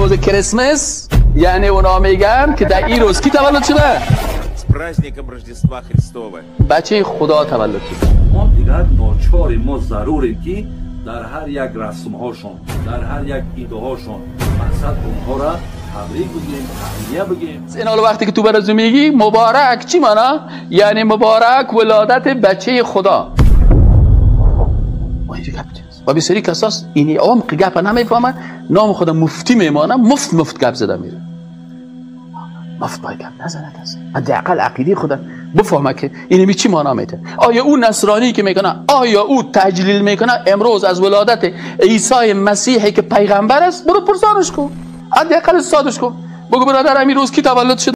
روز کریسمس یعنی اونا میگن که در این روز کی تولد شده؟ С праздником Рождества Христова! بچه خدا تولد شده. Мо дигар ночорем, мо зарурем, ки дар ҳар як расмҳошон, дар ҳар як идҳошон мақсад онҳоро табрик бигем, таҳния бигем. این حالا وقتی که تو برازو میگی مبارک، چی معنا؟ یعنی مبارک ولادت بچه خدا. و بسیاری کساس اینی عمق گپ نمیفهمن، نام خدا مفتی میمانه، مفت مفت گپ زده میره. مفت باید گپ نزنه کس، حداقل عقیده خدا بفهمه که اینمی چی معنا میده. آیا او نصرانی که میکنه، آیا او تجلیل میکنه امروز از ولادت عیسی مسیحی که پیغمبر است؟ برو پرسانش کن، حداقل استادش کن، بگو برادر امروز کی تولد شد؟